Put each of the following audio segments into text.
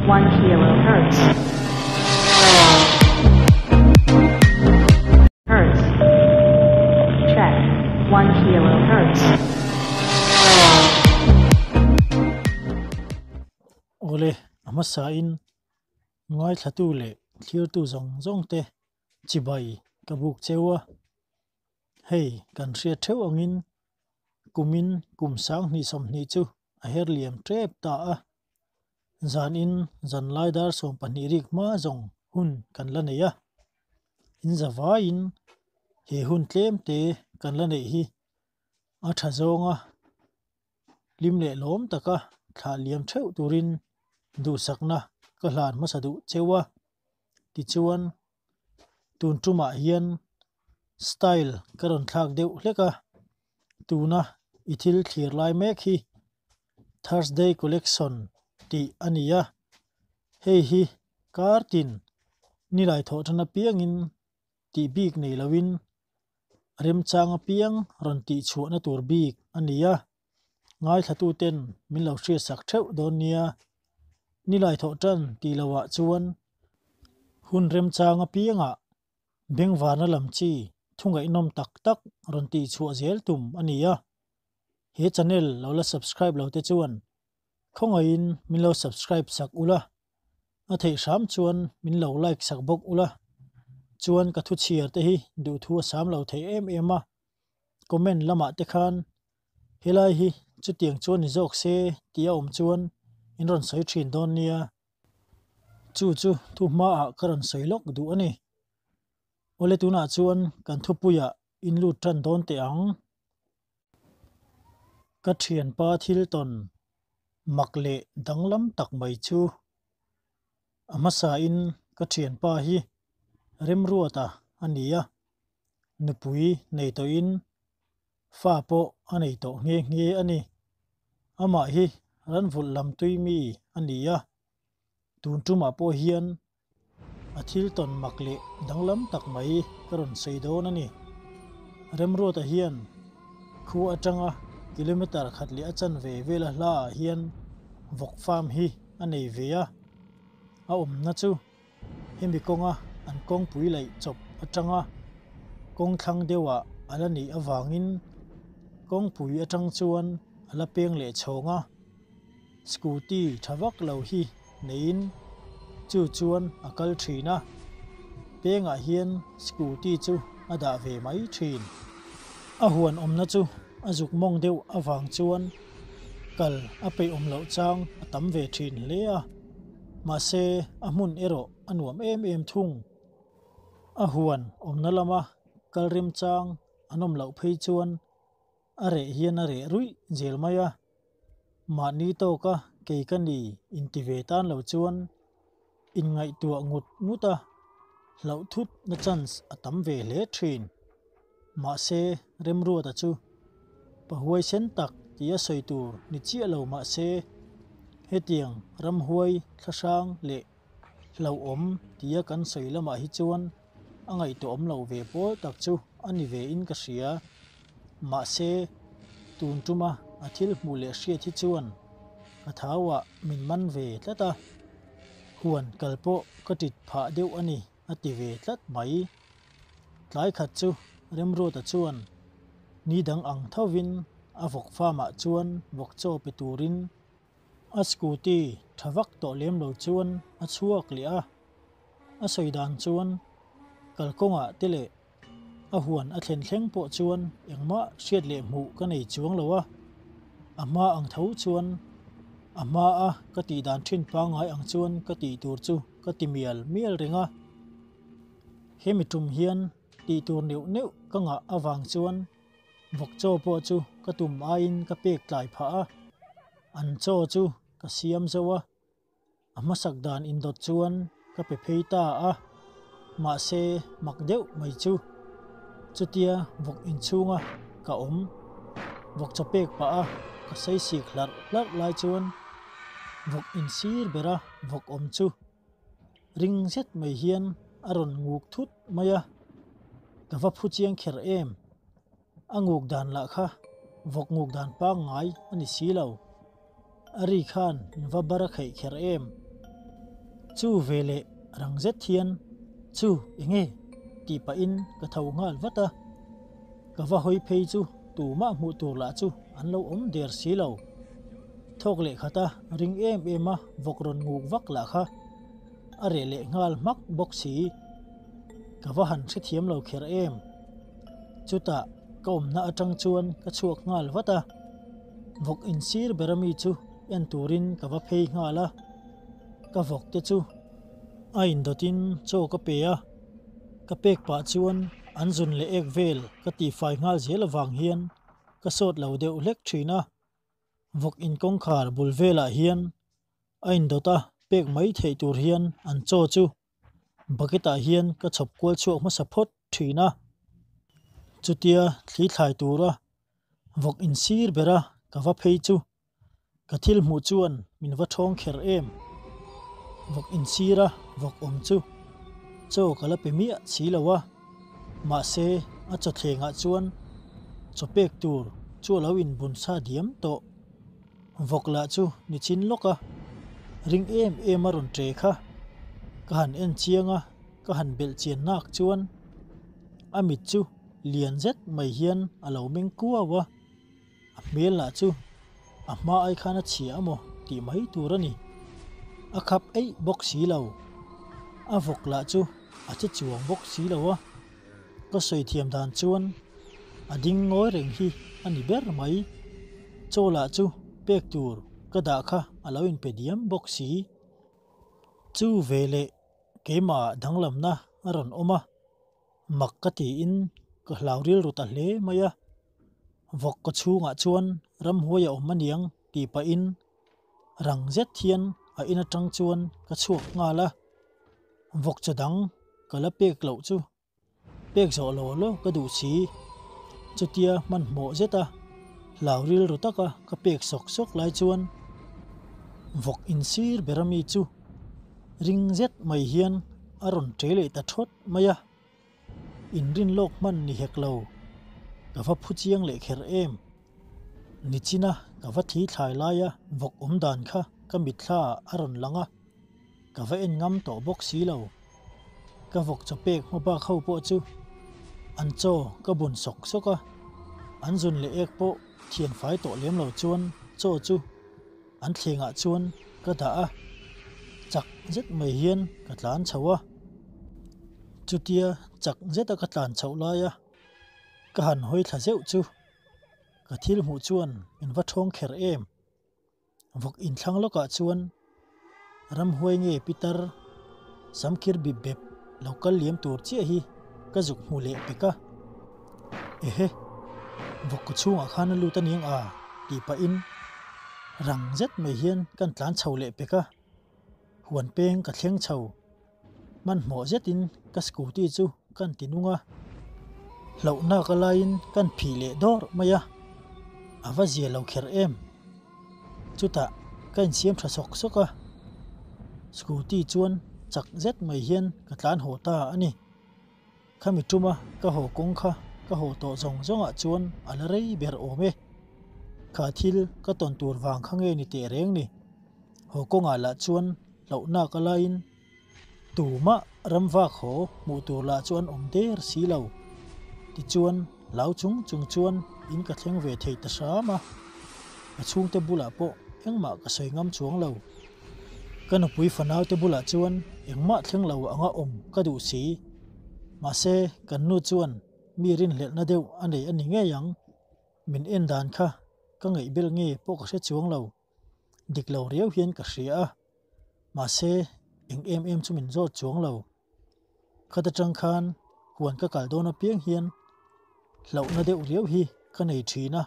1 kilohertz. Hertz. Check. 1 kilohertz. Awle, a hmasain ngaithlatu leh thlirtu zawng zawng te chibai ka buk cheu a. Hei kan hriat theuh angin kumin kum 2020 chu a her liam tep ta a. Zanin zan lai dar 12 rik hma zawng hun kan la nei a. In zavaiin he hun tlem te kan la neih hi a tha zawnga hlim leh lawm taka thlah liam theuh turin duhsakna ka hlan hmasa duh cheu a. Tichuan tun tumah hian style ka rawn thlak deuh hlek a. Tuna i thil thlir lai mek hi Thursday collection tih a ni a. Hei hi kar tin nilai thawh tan apiangin tih bik nei loin remchang apiang rawn tih chhuahna tur bik a ni a. Ngaithlatu ten min lo hriat sak theuh dawn nia. Nilai thawh tan tih lohah chuan hun remchang apiangah bengvarna lam chi thungaihnawm tak tak rawn tih chhuah zel tum a ni a. He channel lo la subscribe lo te chuan khawngaihin min lo subscribe sak ula. A theih hram chuan min lo like sak bawk ula. Chuan ka thu chhiar te hi duhthu a sam lo thei em em a. Comment lamah te khan helai hi chutiang chuan ni zawk se tih a awm chuan in rawn sawi thin dawn nia. Chu chu thu hmaah ka rawn sawi lawk duh a ni. Awle tunah chuan kan thupuiah in lut tan dawn teh ang. Ka thianpa thil tawn mak leh danglam tak mai chu a hmasain ka thianpa hi Remruata a ni a. Nupui nei tawhin fa pawh a nei tawh nghe nghe a ni. Amah hi ranvulh lam tui mi a ni a. Tun tumah pawh hian a thil tawn mak leh danglam tak mai ka rawn sawi dawn a ni. Remruata hian khu atanga kilometer khat leh a chanve vela hlaah hian vawk farm hi a nei ve a. A awmna chu hemi kawnga an kawngpui laih chawp atanga kawng thlang deuhah a la nih avangin kawngpui atang chuan a la peng leh chhawng a. Scooty tha vak lo hi neiin chu chuan a kal thin a. Pengah hian scooty chu a dah ve mai thin. A huan awmna chu a zuk mawng deuh avang chuan kal a peih awm loh chang a tam ve thin hle a. Mahse a hmun erawh a nuam em em thung. A huan awmna lama kal remchang an awm loh phei chuan a reh hian a reh ruih zel mai a. Mahni tawka kei ka ni inti ve tan lo chuan inngaihtuah ngut ngut a, hlauh thut na chance a tam ve hle thin. Mahse Remruata chu pa huaisen tak tia sawi tur ni chiah lo mahse hetiang ramhuai thlahrang leh hlauhawm tia kan sawi lamah hi chuan a ngaihtuahawm lo ve pawl tak chu a ni ve in ka hria. Mahse tun tuma a thil hmuh leh hriat hi chuan ka thauah min man ve tlat a. Huan kal pawh ka tit phah deuh a ni a ti ve tlat mai. Tlai khat chu Remruata chuan ni dang ang thovin a vawk farm-ah chuan vawk chaw pe turin a scooty tha vak tawh lem lo chuan a chhuak leh a. A sawi dan chuan kalkawngah te leh a huan a thlen thleng pawh chuan engmah hriat leh hmuh ka nei chuang lo a. A hma ang tho chuan a hma a ka tih dan thin pangngai ang chuan ka tih tur chu ka ti mial mial reng a. Hemi tum hian tih tur neuh neuh ka ngah avang chuan vawk chaw pawh chu ka tum aiin ka pek tlai phah a. An chaw chu ka siam zo a. A hmasak dan indawt chuan ka pe phei ta a. Mahse mak deuh mai chu chutia vawk inchhunga ka awm. Vawk chaw pek pah a ka saisik hlarh hlarh lai chuan vawk insir bera vawk awm chu ring zet mai hian a rawn nguk thut mai a. Ka va phu chiang kher em. A nguk dan lah kha vawk nguk dan pangngai a ni si lo. A ri khan in va bar a kheih kher em. Chu veleh rang zet hian, Chu, enge? tih pahin ka tho nghal vat a. Ka va hawi phei chu tumah hmuh tur lah chu an lo awm der si lo. Thawk leh khata ring em em a vawk rawn nguk vak lah kha a reh leh nghal hmak bawk si. Ka va han hrethiam lo kher em. Chutah ka awmna atang chuan ka chhuak nghal vat a, vawk insir ber ami chu en turin ka va phei nghal a, ka vawk te chu a indawtin chaw ka pe a, ka pek pah chuan an zun leh ek vel ka tihfai nghal zel avang hian ka sawt lo deuh hlek thin a, vawk in kawngkhar bul velah hian a indawt a pek mai theih tur hian an chaw chu bucket ah hian ka chhawp kual chhuak hmasa phawt thin a, chutia thli thlai tura vawk insir bera ka va phei chu ka thil hmuh chuan min va thawng kher em. Vawk insira vawk awm chu chaw ka la pe miah si lo a, mahse a chawthlengah chuan chaw pek tur chu a lo inbun sa diam tawh. Vawk lah chu ni chin lawk a, ring em em a rawn ṭe kha. Ka han en chiang a, ka han belh chian nak chuan a mit chu lian zet mai hian a lo meng kuau a, a hmel lah chu a hma ai khan a chhia amaw tih mai tur a ni. A khap eih bawk si lo, a vawk lah chu a che chuang bawk si lo a. Ka sawi thiam dan chuan a ding ngawi reng hi a ni ber mai. Chaw lah chu pek tur ka dah kha a lo inpe diam bawk si. Chu ve leh keimah danglamna a rawn awm a, mak ka tiin ka hlau rilru ta hle mai a. Vawk ka chhungah chuan ramhuai a awm aniang tih pahin rang zet hian a in atang chuan ka chhuak nghal a, vawk chaw dang ka la pek loh chu pek zawh lo lo ka duh si. Chutia hmanhmawh zet a hlau rilru taka ka pek sawk sawk lai chuan vawk insir ber ami chu ring zet mai hian a rawn ṭe leh ta ṭhawt mai a. Inrin lawk hman ni hek lo, ka va phu chiang leh kher em. Nichina ka va thi thlai laia vawk awm dan kha ka mitthla ah a rawn lang a, ka va en ngam tawh bawk si lo. Ka vawk chaw pek hma bak ho pawh chu an chaw ka bun sawk sawk a, an zun leh ek pawh thian fai tawh lem lo chuan chaw chu an thlengah chuan ka dah a, chak zet mai hian ka tlan chho a. Chutia chak zeta ka tlan chhoh laia ka han hawi thla zeuh chu ka thil hmuh chuan min va thawng kher em. Vawk inthlang lawkah chuan ramhuai nge pitar samkhir bip bep lo kal liam tur chiah hi ka zuk hmu leh pek a. Ehe, vawk ka chhungah khan a lut aniang a tih pahin rang zet mai hian kan tlan chho leh pek a. Huan peng ka thleng chho. Hmanhmawh zetin ka scooty chu kan ti nung a, hlauhnak a laiin kan phih leh dawr mai a, a va zia lo kher em. Chutah ka insiam tha sawk sawk a, scooty chuan chak zet mai hian ka tlan haw ta a ni. Khami tuma ka haw kawng kha ka haw tawh zawng zawngah chuan a la rei ber awm e. Kha thil ka tawn tur vang kha nge ni teh reng ni. Haw kawngah lah chuan hlauhnak a laiin tumah ram vak haw hmuh tur lah chu an awm der si lo. Tichuan hlau chung chung chuan in ka thleng ve thei ta hram a. Ka chhungte bulah pawh engmah ka sawi ngam chuang lo. Ka nupui fanau te bulah chuan engmah thleng lo anga awm ka duh si. Mahse, kan nu chuan mi rinhlelhna deuh a nei a ni ngei ang. Min en dan kha ka ngaihbel nge pawh ka hre chuang lo. Dik lo riau hian ka hria a. Mahse, eng em em chu min zawt chuang lo. Khat atang khan huan ka kal dawn apiang hian hlauhna deuh riau hi ka nei thin a.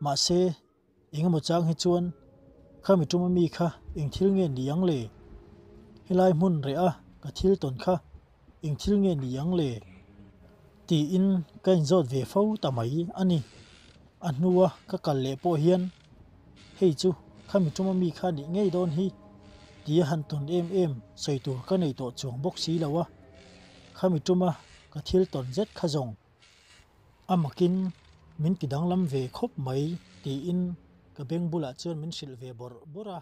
Mahse, Engemaw chang hi chuan khami tum ami kha eng thil nge ni ang le? Helai hmun reh a ka thil tawn kha eng thil nge ni ang le? Tiin ka inzawt ve fo ta mai a ni. A hnua ka kal leh pawh hian hei chu khami tum ami kha nih ngei dawn hi tia han tawn em em sawi tur ka nei tawh chuang bawk si lo a. Khami tuma ka thil tawn zet kha zawng. A makin min ti danglam ve khawp mai tiin ka beng bulah chuan min hrilh ve bawrh bawrh a.